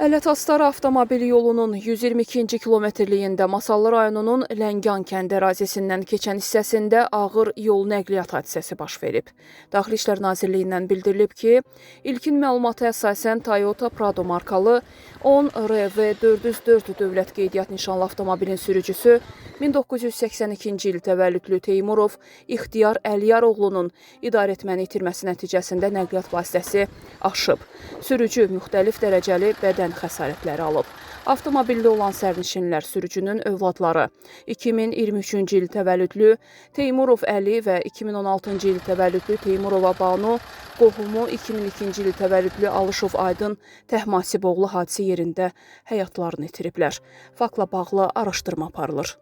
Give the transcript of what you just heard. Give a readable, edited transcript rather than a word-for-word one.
Ələt-Astara avtomobil yolunun 122-ci kilometrliyində Masallı rayonunun Ləngan kəndi ərazisindən keçən hissəsində ağır yol nəqliyyat hadisəsi baş verib. Daxili İşlər Nazirliyindən bildirilib ki, ilkin məlumata əsasən Toyota Prado markalı 10 RV 404 dövlət qeydiyyat nişanlı avtomobilin sürücüsü 1982-ci il təvəllüdlü Teymurov İxtiyar Əliyaroğlunun idarəetməni itirməsi nəticəsində nəqliyyat vasitəsi aşıb. Sürücü müxtəlif dərəcəli bədən xəsarətləri alıb. Avtomobildə olan sərnişinlər, sürücünün övladları 2023-cü il təvəllüdlü Teymurov Əli və 2016-cı il təvəllüdlü Teymurova Banu, qohumu 2002-ci il təvəllüdlü Alışov Aydın Təhmasiboğlu hadisə yerində həyatlarını itiriblər. Faktla bağlı araşdırma aparılır.